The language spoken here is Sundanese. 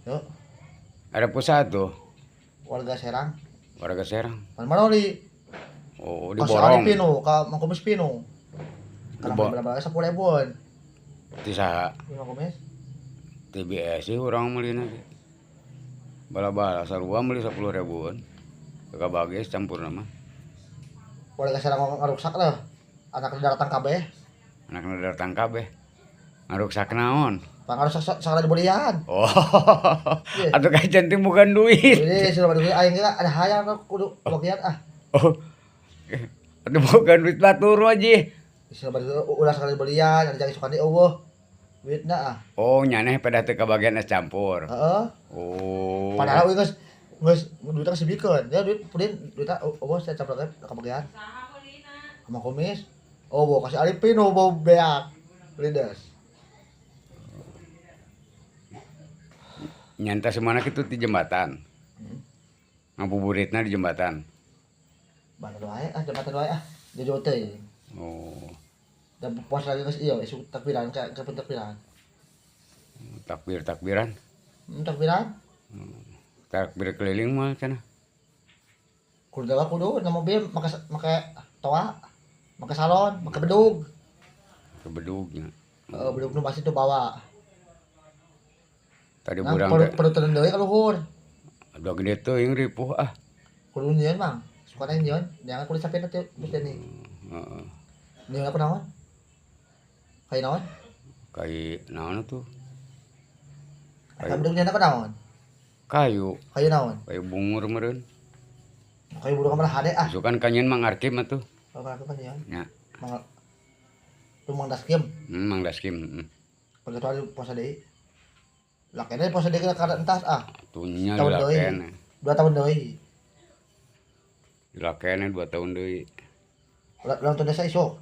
Tuh. Ada pusat tuh. Warga Serang. Warga Serang. Mana Maroli. Oh, di diborong. Ka Pino, ka Mang Kumis Pino. Kana berapa 10.000-an. Ti saha? Mang Kumis. TBS sih urang meulina ge. Bala-bala sarua meuli 10.000-an. Kabage campur nama. Warga Serang ngaruksak lah. Anak datang kabeh. Anak datang kabeh. Ngaruksak naon? Pangarusak sakala dibelian. Oh. Atuh kajen teh bukan duit. Jadi sudah duit aing ge ada hayang kudu bagian ah. Oh. Atuh bukan duit batur aja. Sudah ulah sakala dibelian, ada jangan sukani eueuh. Duitna ah. Oh, nyaneh pada teu kabagian es campur. Heeh. Oh. Padahal euy geus geus duitna kesibikeun. Ya duit pulin duitna eueuh saya campur ge kabagian. Saha meulina? Sama Kumis. Oh, bau kasih Arifin, oh, bau beak. Lidas. Nyanta semana kitu di jembatan. Ngabuburitna di jembatan. Mana wae ah jembatan wae ah. Jojo teh. Oh. Dan puasa lagi geus ieu isuk takbiran ka takbiran. Takbir takbiran. Takbiran. Takbir keliling mah cenah. Kudu dawa kudu na mobil make make toa, make salon, make bedug. Ke bedugnya. Heeh, bedug nu pasti tuh bawa. Tadi nah, burang teh. Perut deui ka luhur. Aduh gede teuing ripuh ah. Kudu nyieun Mang. Sukana nyieun, jangan kudu sapena teh geus deui. Heeh. Nyieun aku naon? Kai naon? Kai naon tuh? Kayu bedug nyieun aku naon? Kayu. Kayu naon? Kayu bungur meureun. Kayu burung malah hade ah. Sukan kanyeun Mang Arkim atuh. Oh, Mang Arkim kan nyieun. Nya. Mang Lu Mang Daskim. Mang Daskim, heeh. Pagatuan puasa deui. Lakene puasa deui kada entas ah. Tunya tahun deui. Lakene. 2 tahun deui. Lakene 2 tahun deui. Ulang tahun desa isuk.